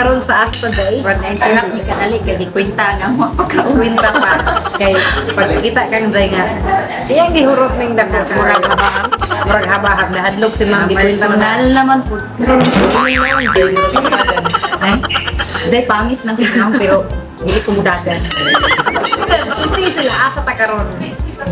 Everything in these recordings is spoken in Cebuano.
karon sa Asta Day. Murag na-interrupt ni kadali kay gikwenta nga mo pagkaon. Kwenta pa. Kay pagkita kang Jay nga. Iyang gihurot ning dako. Murag habahab. Murag habahab. Nahadlok si ma'am. Gikwenta man. Personal naman po. Jay, murag. Ay, Jay, pangit ng ma'am, pero dili ko mudagan. Siyempre sila asa ta karon.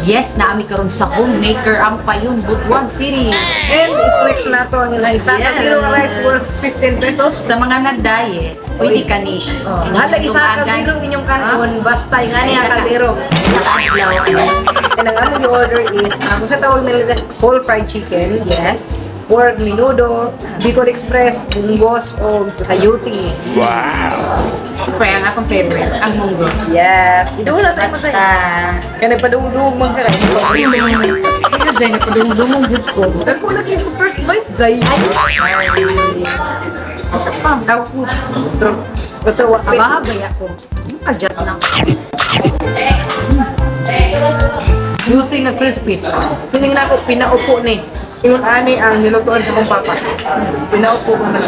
Yes, naami karon sa Homemaker Ampayon, Butuan City. And i-flex na to ang ilang isa ka kilo nga rice worth 15 pesos. Sa mga nag-diet, pwede ka ni. Oh, mahalaga isa ka kilo inyong kanon, basta nga niya kaldero. Isa ka adlaw. And ang among order is, kung sa tawag nila, whole fried chicken, pork menudo, Bicol Express, munggos, o hayuti. Siyempre, ang akong favorite, ang munggos. Yes. Idula sa imo. Basta. Kaya nagpadungdung man ka kayo. Ano, Zay, napadungdung jud ko. Dako lagi yung first bite, Zay. Asa pa? Ako po. Otro, otro, Abahabay ako. Adjust na. Juicy nga crispy. Feeling na ako, pinaupo ni. Ingon ani ang nilutuan sa kong papa. Pinaupo ko na.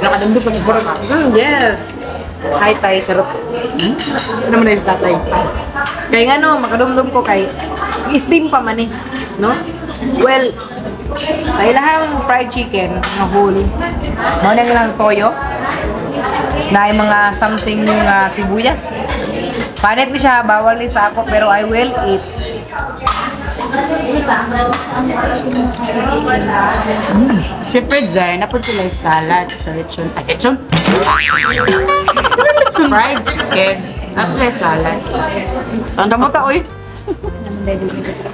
Nakadumdum pa siguro ka. Yes. Hi, tay. Charot. Ano naman na yung tatay? Kaya nga no, makadumdum ko kay steam pa man eh. No? Well, sa ilahang fried chicken nga whole, mao na lang toyo, na ay mga something nga sibuyas. Panit ni siya, bawal ni sa ako, pero I will eat. Siyempre, Zay, napod sila yung salad sa lechon. Ay, lechon? Lechon fried chicken. Napod sila salad. Saan mo ta, oy?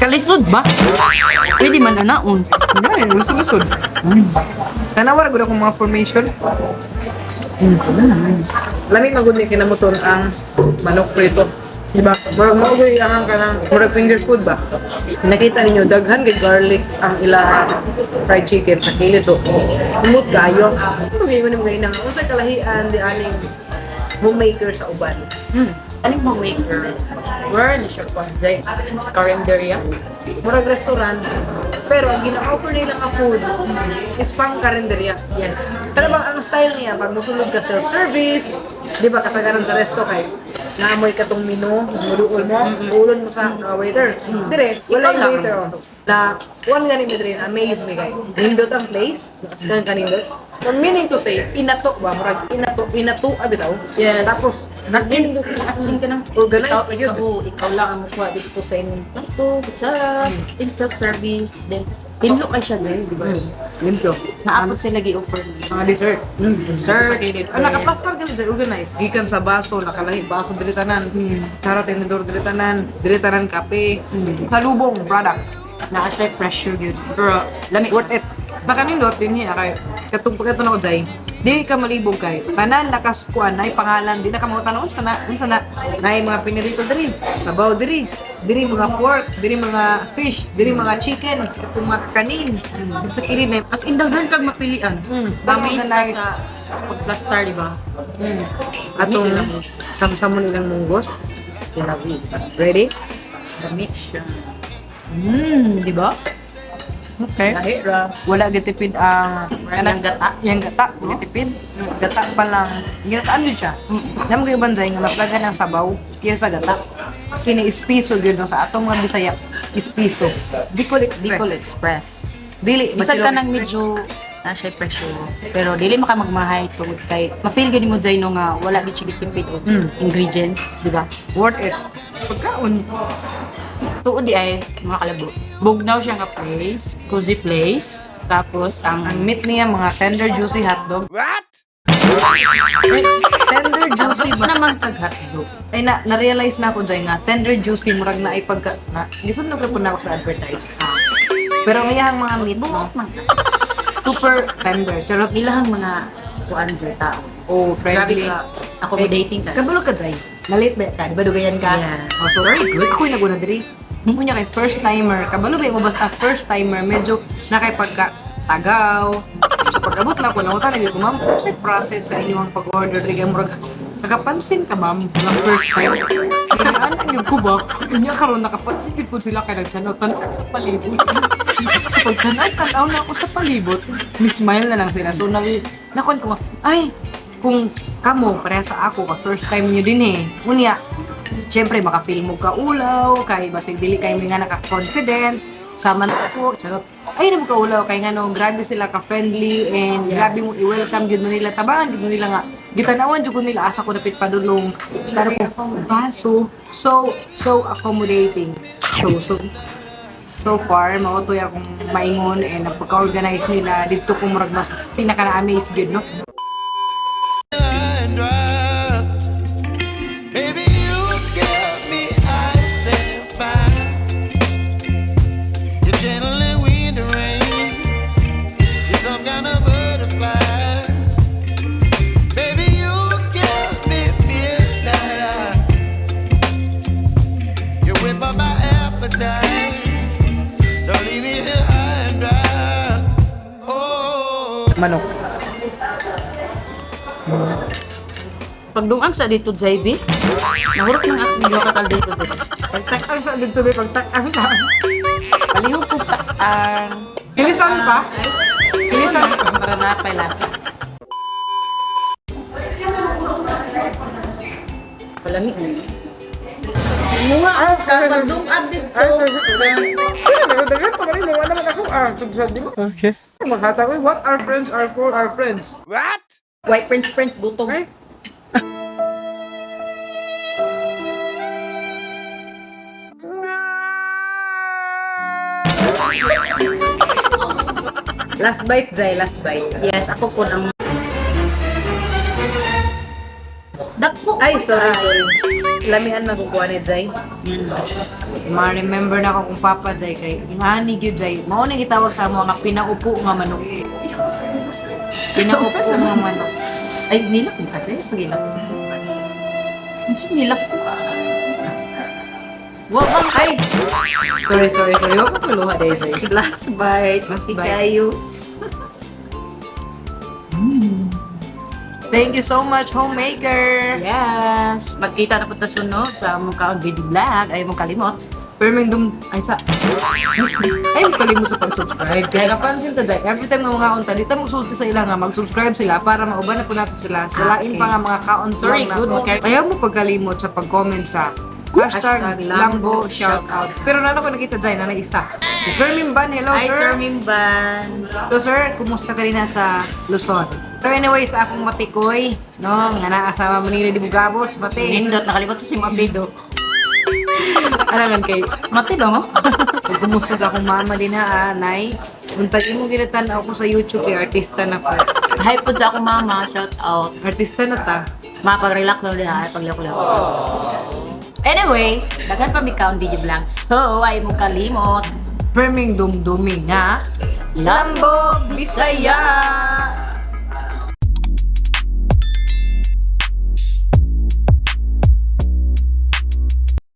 Kalisod ba? Pwede man anaon. Ay, lusod-lusod. Tanawar gud akong mga formation. Lami magud ni kinamuton ang manok prito. Diba? Murag mao gyud ang kanang murag finger food ba? Nakita ninyo daghan kay garlic ang ilaha fried chicken sa kilid, so humot kayo. Ano gyud mo nga unsay kalahian di aning Homemaker sa uban? Anong Homemaker? Where ni siya po? Zay, Carinderia? Murag restaurant pero ang gina-offer nila nga food is pang karinderya. Yes. Pero bang ang style niya, pag musulod ka self-service, di ba kasagaran sa resto kay naamoy ka tong menu, muduol mo, ulon mo sa waiter. Dire, wala Ikaw yung lang. waiter. Oh. Na, one gani mi dire, amaze me kay. Nindot ang place, kan kanindot. So, meaning to say, inato ba, murag inato, inato, abi bitaw. Yes. Tapos, As in ka ng Organized ikaw, pa yun. ikaw, ikaw lang ang mukuha dito sa inyong plato, kutsara, in self-service, then hinlo kay siya din, di ba? Limpyo. Naapot sila gi-offer. Mga dessert. Dessert. Sa kilid. Ah, nakaplastar kasi sa organized. Gikan sa baso, nakalahi baso dili tanan. Charot tinidor dili tanan, dili tanan kape. Salubong products. Naa siya pressure gyud. Pero lami. Worth it. Baka nindot din niya kay katong pagkato na ko jay. Di ka malibog kay tanan nakaskuan nay pangalan di na ka mangutana unsa na nay mga pinirito diri, sabaw diri, diri mga pork, diri mga fish, diri mga chicken, katong mga kanin. Sa kilid na As in daghan kag mapilian. Mamaze Amaze ka sa pag-plaster, di ba? Atong samsamon ilang munggos. Ready? Lami siya. Di ba? Okay. Lahi ra. Wala gitipid ang Yang gata. Yang gata, gitipid. Gata pa lang. Ginataan yun siya. Nam kayo banzay nga mas daghan ang sabaw kaysa sa gata. Kini ispiso gyud no sa atong mga Bisaya. Ispiso. Bicol Express. Bicol Express. Dili, Bisag Bachelor ka ng Express. medyo na siya pressure. Pero dili maka magmahay tungod kay ma-feel gyud mo jay no nga wala gyud siya gitipid og ingredients, di ba? Worth it. Pagkaon. Tuod di ay mga kalabo. Bugnaw siya nga place, cozy place. Tapos ang Ang meat niya mga tender juicy hotdog. What? Ay, tender juicy ba? naman kag hotdog. Ay na na-realize na ako jay nga tender juicy murag na ay pagka na gisunog ra pud na ako sa advertise. Pero ang iyang mga meat no, Buot man. super tender. Charot. Ilahang mga kuan jay tao. Oh, friendly. Grabe ka. Accommodating ka. Kabalo ka, Jay. Nalit ba ka? Di ba dugayan ka? Yeah. Oh, so very good. Ako'y naguna diri. Kunya kay first timer. Kabalo ba mo basta first timer medyo na kay pagka tagaw. So pag-abot na ako, nangutan na ko, ma'am, unsay process sa inyong pag-order diri kay murag nakapansin ka, ma'am, nga first time. Kaya anak gyud ko ba? Unya karon nakapansin gyud po sila kay nagtanaw-tanaw sa palibot. Sa pagtanaw-tanaw na ako sa palibot, ni smile na lang sila. So nang nakon ko nga, ay, Kung kamo, pareha sa ako, ka first time nyo din eh. Unya, syempre, maka-feel mo ka ulaw, kay basig dili kay nga naka-confident, sama na ako, charot. Ay, na mo kaulaw, kay nga no, grabe sila ka-friendly and grabe mo i-welcome gyud mo nila, tabangan gyud mo nila nga. Gitanawan jud ko nila asa ko dapit padulong. Pero ko baso, so, so accommodating. So far, mao to'y akong maingon and ang pagka-organize nila dito ko murag mas pinaka na-amaze gyud, no? And dry. Baby, you give me ice and fire. You're channeling wind and rain. You're some kind of butterfly. Baby, you give me midnight eye. You whip up my appetite. Don't leave me here high and dry. Oh. Manok. Pagdungan sa dito, JB. Nahurot ng akong duha ka kaldero dito. Pagtak-ang sa dito, be, pagtak-ang sa. Palihog ko ang Ilisan pa? Ilisan pa. Para na pay lasa. Palami na yun. Mga pagdungad dito. Okay. What our friends are for our friends. What? White Prince Prince gutom. Ay. Last bite, Zay. Last bite. Yes, ako po ang Dako. Ay, sorry, sorry. Lamian makukuha ni Zay. Ma-remember na ako kung papa Jay kay ingani gyud Jay. Mao ni gitawag sa amo nga pinaupo nga manok. Pinaupo nga manok. Ay, nilak mo kasi. Pagilak. Unsa nilak ko? Wa bang Ay. Sorry, sorry, sorry. Wa ko kuluha day Jay. Last bite. Last Si bite. kayo. Thank you so much, homemaker. Yes. Magkita na po ta sunod sa among kaon video vlog. Ay mong kalimot. Pero dum ay sa ay kalimot sa pag-subscribe. Kaya napansin ta Jay, every time nga mga kaon ta, dito magsulti sa ila nga mag-subscribe sila para mauban na po nato sila sa lain pa nga mga kaon Sorry, lang good. nato. Ayaw mo pagkalimot sa pag-comment sa #Lambo shoutout. Pero nano ko nakita Jay na isa. Si Sir Mimban, hello Hi, sir. Sir Mimban. Hello sir, kumusta ka rin na sa Luzon? Pero anyway, sa akong matikoy, no, nga naa sa Manila di Bugabos, mate. Nindot, nakalimot sa si Mabido. Alangan kay Mate ba mo? Kumusta sa akong mama din ha, ah, Nay. Untag imo ginatan ako sa YouTube kay artista na ko. Hi po sa akong mama. Shout out. Artista na ta. Mapag-relax lang din ha. Paglako-lako. Anyway, daghan pa mi kaon DJ Blanc. So, ay mo kalimot. Perming dumdumi nga. Lambo Bisaya!